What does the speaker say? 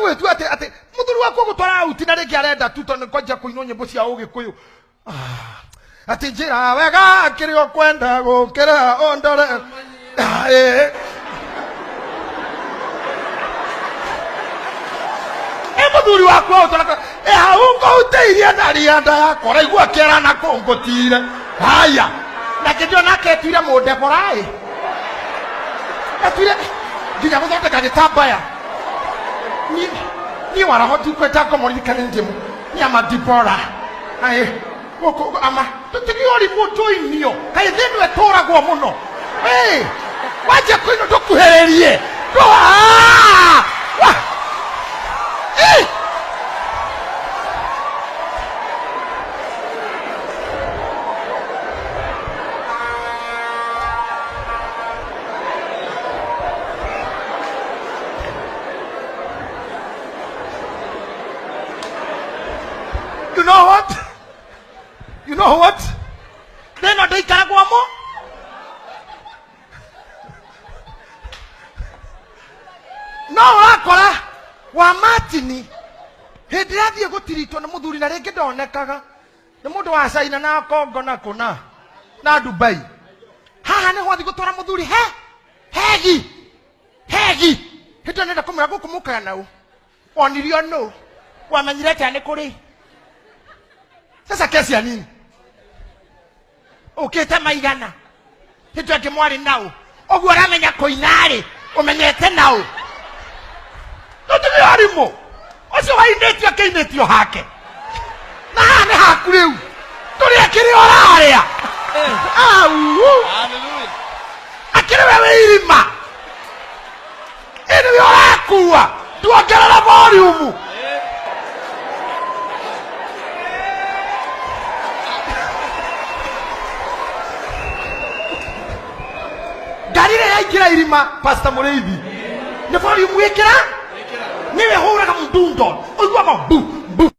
Gwĩtua atĩ atĩ mũthuri waku ũgũtwara auti na rĩngĩ arenda tu tondũ nĩ kwanjia kũinwo nyĩmbo cia ũgĩkũyũ. Ah, atĩ njĩra wega kĩrĩa ũkwenda gũkĩra ũndore. Ah, ĩ. Ĩ mũthuri waku agũtwara ĩ hau ngũhutĩirie na rianda yakwa ũraigua kĩara na kũngũtire haya na kĩndĩ nake etuire mũndebora ĩ etuire nginya gũthondeka gĩtambaya niĩ waraho ndikwenda ngomoririkane ndĩmu nĩ ama dibora aĩ gũkũ ama tũtige ũrimũ tũinio kaĩ thĩ ĩno ĩtũragwo mũno. Ĩ, wanjia kũinwo ndũkuhĩrĩrie. Ndũ- Wa! Ĩ! You know what? You know what? Thĩna ndĩikaragwo mo. No ũrakora wa Martini hĩndĩ ĩrĩa athiĩ gũtiritwo nĩ mũthuri na rĩngĩ ndonekaga nĩ mũndũ wa China na Kongo na kũna na Dubai. Haha nĩho athiĩ gũtwara mũthuri he hegi hegi hĩndĩ ĩyo nenda kũmwĩra gũkũ mũkaga naũ wonirio nũ wamenyire atĩa nĩ kũrĩ sasa kesi ya nini ũkĩte maigana hĩndĩ ĩngĩ mwarĩ naũ ũguo ũramenya kũina-rĩ ũmenyete naũ tũtige arimũ ũcio wainĩtio akĩinĩtio hake na haha nĩ haku rĩu tũrĩa kĩrĩa ũrarĩa au. Hallelujah. Akĩrĩ we wĩ irima ĩ nĩwe ũrakua tuongerere volume. Ngari ĩrĩa yaingĩra irima Pastor Mũrĩithi nĩ volume wĩkĩra nĩwe hũraga mdundo ũiguaga bu bu.